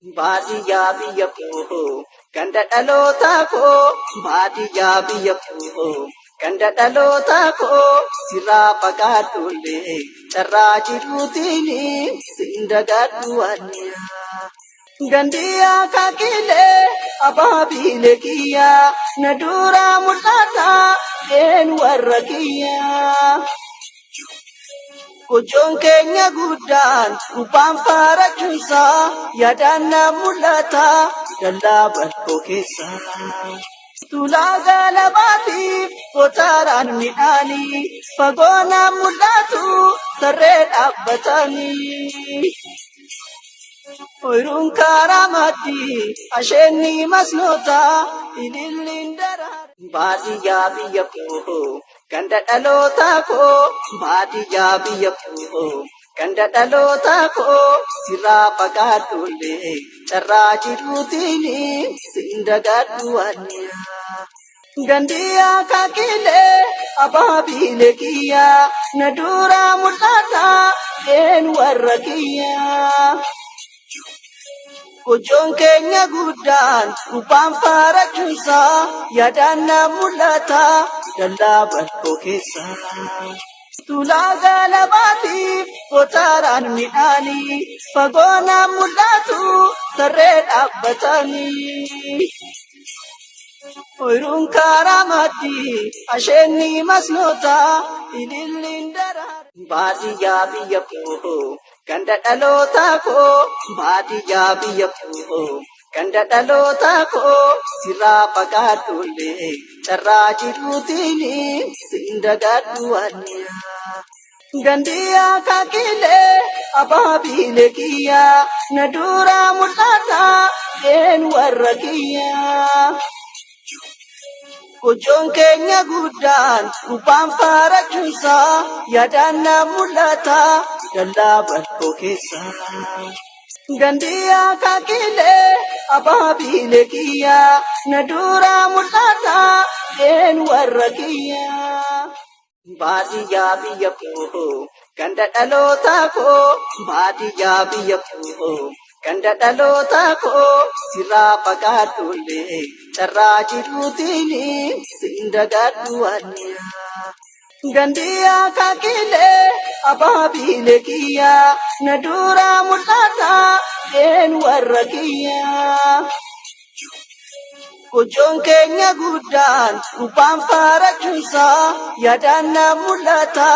Baadiyyaa biyya koo ganda dhalootaa koo, baadiyyaa biyya koo ganda dhalootaa koo, sirraa fagaadhullee carraa jiruutiin sin dagadhu aniyaa. Gandiyaa kakilee abaabilee kiyyaa na duraa mul'ata een warra kiyyaa. Gochoon keenya guddaan gubbaan faarachuunsaa yaadaan na mul'ata dallaa bal'oo keessa. Tuulaa galabaatiif kootaraan midhaanii fagoo na mul'atu tarree dhaabbatanii. Oyiruun karaa maddii asheenni masnoota ililliin daraara. Baadiyyaa biyya koo ganda dhalootaa koo, baadiyyaa biyya koo ganda dhalootaa koo, sirraa fagaadhullee carraa jiruutiin sin dagadhu aniyaa. Gandiyaa kakilee abaabilee kiyyaa na duraa mul'ata een warra kiyyaa. Gochoon keenya guddaan gubbaan faarachuunsaa yaadaan na mul'ata dallaa bal'oo keessa. Tuulaa galabaatiif kootaraan midhaanii fagoo na mul'atu tarree dhaabbatanii. Oyiruun karaa maddii asheenni masnoota ililliin daraara. Baadiyyaa biyya koo ganda dhalootaa koo, baadiyyaa biyya koo ganda dhalootaa koo, sirraa fagaadhullee carraa jiruutiin sin dagadhu aniyaa. Gandiyaa kakilee abaabilee kiyyaa na duraa mul'ata een warra kiyyaa. Gochoon keenya guddaan gubbaan faarachuunsaa yaadaan na mul'ata dallaa bal'oo keessa. Gandiyaa kakilee abaabilee kiyyaa na duraa mul'ata een warra kiyyaa. Baadiyyaa biyya koo ganda dhalootaa koo, baadiyyaa biyya koo ganda dhalootaa koo, sirraa fagaadhullee carraa jiruutiin sin dagadhu aniyaa. Gandiyaa kakilee abaabilee kiyyaa na duraa mul'ata een warra kiyyaa. Gochoon keenya guddaan gubbaan faarachuunsaa yaadaan na mul'ata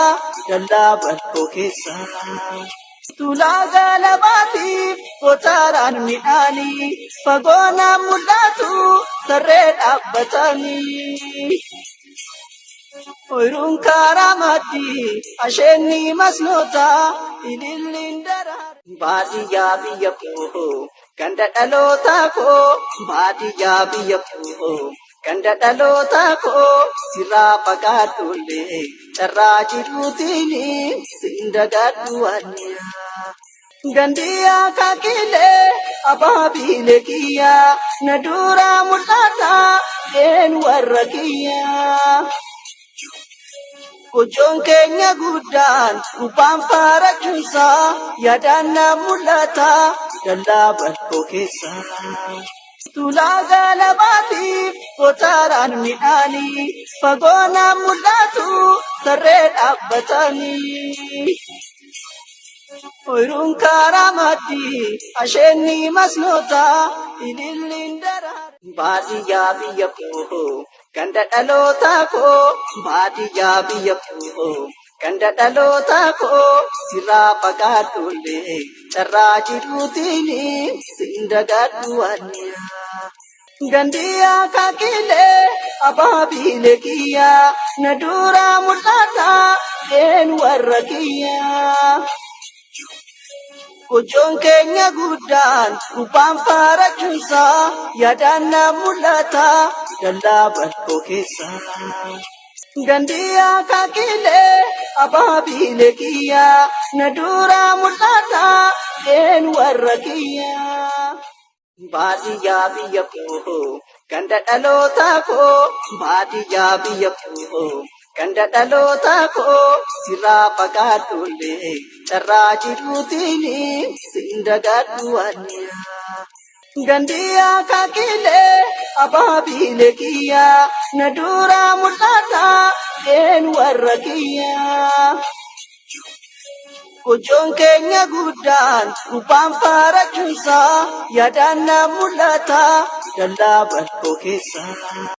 dallaa bal'oo keessa. Tuulaa galabaatiif kootaraan midhaanii fagoo na mul'atu tarree dhaabbatanii. Oyiruun karaa maddii asheenni masnoota ililliin daraara. Baadiyyaa biyya koo ganda dhalootaa koo, baadiyyaa biyya koo ganda dhalootaa koo, sirraa fagaadhullee carraa jiruutiin sin dagadhu aniyaa. Gandiyaa kakilee abaabilee kiyyaa na duraa mul'ata een warra kiyyaa. Gochoon keenya guddaan gubbaan faarachuunsaa yaadaan na mul'ata dallaa bal'oo keessa. Tuulaa galabaatiif kootaraan midhaanii fagoo na mul'atu tarree dhaabbatanii. Oyiruun karaa maddii asheenni masnoota ililliin daraara. Baadiyyaa biyya koo ganda dhalootaa koo, baadiyyaa biyya koo ganda dhalootaa koo, sirraa fagaadhullee carraa jiruutiin sin dagadhu aniyaa. Gandiyaa kakilee abaabilee kiyyaa na duraa mul'ata een warra kiyyaa. Gochoon keenya guddaan gubbaan faarachuunsaa yaadaan na mul'ata dallaa bal'oo keessa. Gandiyaa kakilee abaabilee kiyyaa na duraa mul'ata een warra kiyyaa. Baadiyyaa biyya koo ganda dhalootaa koo, baadiyyaa biyya koo ganda dhalootaa koo, sirraa fagaadhullee carraa jiruutiin sin dagadhu aniyaa. Gandiyaa kakilee abaabilee kiyyaa na duraa mul'ata een warra kiyyaa. Gochoon keenya guddaan gubbaan faarachuunsaa yaadaan na mul'ata dallaa bal'oo keessa.